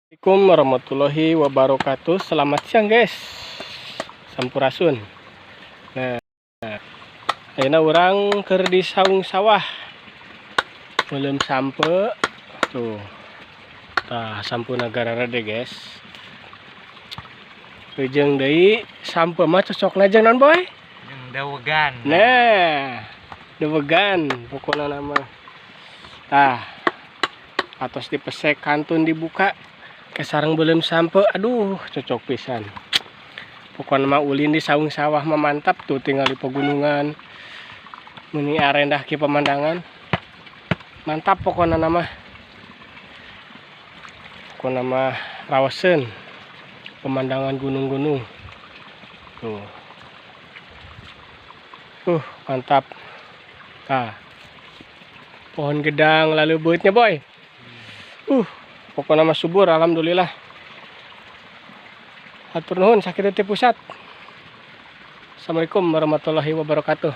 Assalamualaikum warahmatullahi wabarakatuh. Selamat siang, guys. Sampurasun. Nah, ayeuna urang keur di saung sawah. Meuleum sampeu. Tuh. Tah, sampeu garede, guys. Jeung deui sampeu mah cocokna jeung naon, Boy? Jeung dawegan. Nah, dawegan pokokna nama. Tah, atos dipesek, kantun dibuka ke sareng beuleum sampeu, aduh, cocok pisan. Pokokna mah ulin di saung sawah mah mantap tuh, tinggal di pegunungan. Meni arendah ki pemandangan. Mantap pokokna nama. Pokokna mah raoseun pemandangan gunung-gunung. Tuh. Mantap. Tah. Pohon gedang lalu beutnya, Boy. Pokoknya mah subur, alhamdulillah. Hatur nuhun, sakitu ti pusat. Assalamualaikum warahmatullahi wabarakatuh.